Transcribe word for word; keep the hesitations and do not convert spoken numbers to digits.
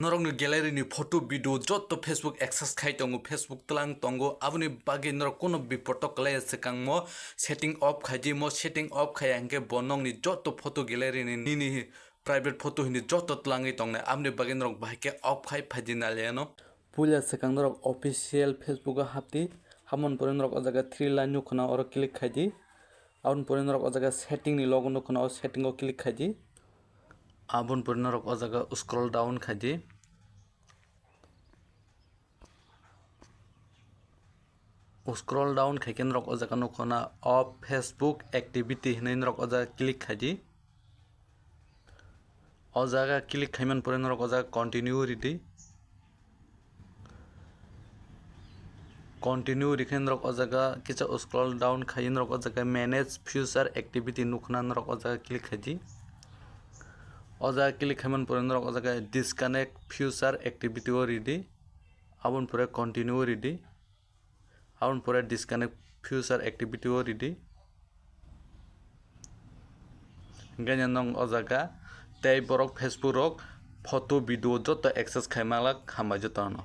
Norokni gallery ni photo video joto Facebook access khai tongo, Facebook tlang tongo, aboni bagwi norok kono bipot o kwlai ya swkang mo setting off khai di, mo setting off khai ya hwnkhe bo nokni joto photo gallery ni nini private photo hini joto tlangwi tongnai, aboni bagwi norok bahai khe off khai phai di naliano. Puila swkang norok official Facebook o hap di, haboni pore norok o jaga three line nukho na oro click khai di, aboni pore norok o jaga setting ni logo nukho na o setting o click khai di. Aboni pore norok o jaga scroll down khai di. Scroll down khai khe norok o jaga nukho na off Facebook activity hinwi norok o jaga click khai di. O jaga click khaimani pore norok o jaga continue ridi. Continue rikhe norok o jaga kisa scroll down khai norok o jaga manage future activity nukna norok o jaga click khai di. O jaga click khaimani pore norok o jaga disconnect future activity o ridi. Aboni pore continue ridi. Aboni pore disconnect future activity o ridi. Hingkhe nong o jaga tei borok Facebook rok photo video joto access khai malak hambai joto no.